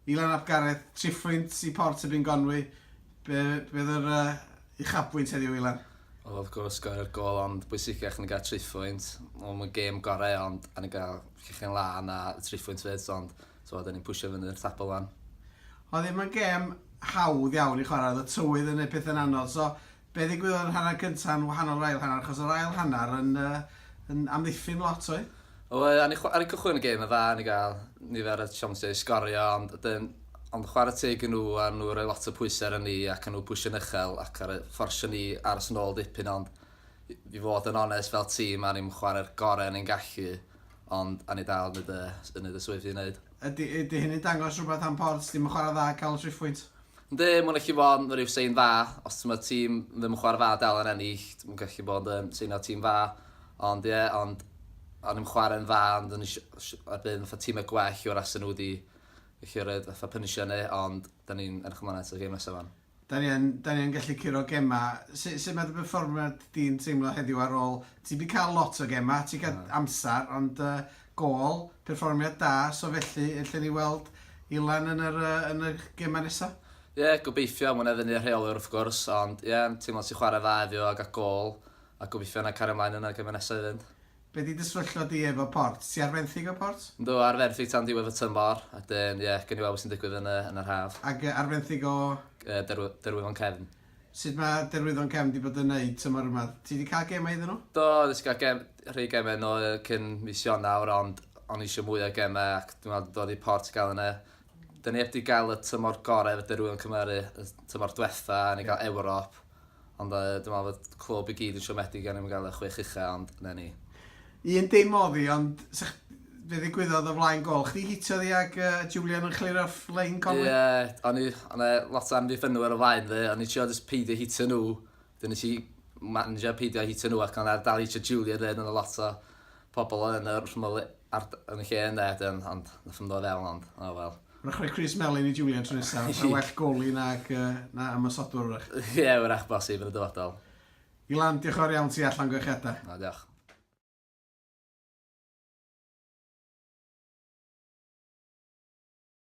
Ilan ap Gareth, triphwynt i Port erbyn Gonwy. Be, be oedd yr uh, uchafbwynt heddiw, Ilan? Wel, wrth gwrs, sgorio'r gol, ond bwysicach ni gael triphwynt. Wel, mae'n gêm gorau, ond a ni gael llechen lân a triphwynt fyd, ond so, da ni'n pwysio fyny'r tabl lan. Oedd ddim yn gêm hawdd iawn i chwarae, oedd y tywydd yn neud pethau'n anodd, so be ddigwyddodd yn hanner cyntaf yn wahanol i'r ail hanner, achos yr ail hanner yn, uh, yn amddiffyn lot oedd? Wel, ar i cychwyn y gêm yn dda, ni gael nifer o siansiau i sgorio, ond ydyn, ond chwarae teg i nhw, a nhw rhoi lot o pwysau ar ni, ac nhw pwysio'n uchel, ac ar fforsio ni aros yn ôl dipyn, ond i fod yn onest fel tîm, a ni'n chwarae'r gorau ni'n gallu, ond a ni dal yn neud y, yn neud y swydd i wneud. Ydy, ydy hynny'n dangos rhywbeth am Port, ddim yn chwarae dda cael y triphwynt? Yndi, mae'n gallu bod yn rhyw sein dda. Os mae tîm ddim yn chwarae dda dal yn ennill, mae'n gallu bod yn sein o tîm dda. Ond ie, yeah, ond o'n i'n chwarae'n dda, ond o'n erbyn fatha tîmau gwell o'r as nhw wedi gallu rhoi fatha punisio ni, ond da ni'n edrych ymlaen at y gêm nesaf fan. Da ni yn, da ni yn gallu curo gema. Sut, sut mae dy berfformiad di'n teimlo heddiw ar ôl... Ti wedi cael lot o gema, ti'n cael amser, ond uh, gôl, perfformiad da, so felly, lle ni weld Ilan yn yr, uh, yn y gema nesaf? Ie, yeah, gobeithio, mae'n fyny i'r rheolwr wrth gwrs, ond ie, yeah, teimlo ti'n chwarae dda heddiw a gael gôl, a gobeithio na cario ymlaen yn y gema nesaf i fynd. Be di dy sefyllfa di efo Port? Ti ar fenthyg o Port? Yndw, ar fenthyg tan diwedd y tymor, a dyn, ie, yeah, gen i weld beth sy'n digwydd yn y, yn yr haf. Ac ar fenthyg o? Uh, Derwyddon Cefn. Sut mae Derwyddon Cefn di bod yn neud tymor yma? Ti di cael gemau iddyn nhw? Do, nes i gael gem, rhai gemau nhw cyn mis Ionawr, ond o'n i eisiau mwy o gemau ac dwi'n meddwl dod i Port gael yna. Dyn ni heb di gael y tymor gorau efo Derwyddon Cymru, y tymor diwetha, ni gael Ewrop. Ond yy dwi'n meddwl fod clwb i gyd yn siomedig gan ddim yn gael y chwech ucha ond 'na ni. Un dim odd hi ond sa ch- be ddigwyddodd o flaen gôl? Chdi hitiodd hi ag yy Julian yn clear off lein Conwy? Ie, o'n i, o'n e lot o amddiffynwyr o flaen fi, o'n i trio jyst peidio hitio nhw. Dyn nes i manager peidio hitio nhw ac o'n ar dal hitio Julian then o'n lot o pobl yn yr ar, yn y lle yna, dyn, ond nath nhw ddod fewn ond, oh well. Wrach rhoi crys melyn i Julian tro nesaf, mae'n well goli nag, uh, na ymosodwr wrach. Ie, yeah, wrach bosib yn y dyfodol. Ilan, diolch yn fawr iawn ti allan goechiadau. Na, diolch.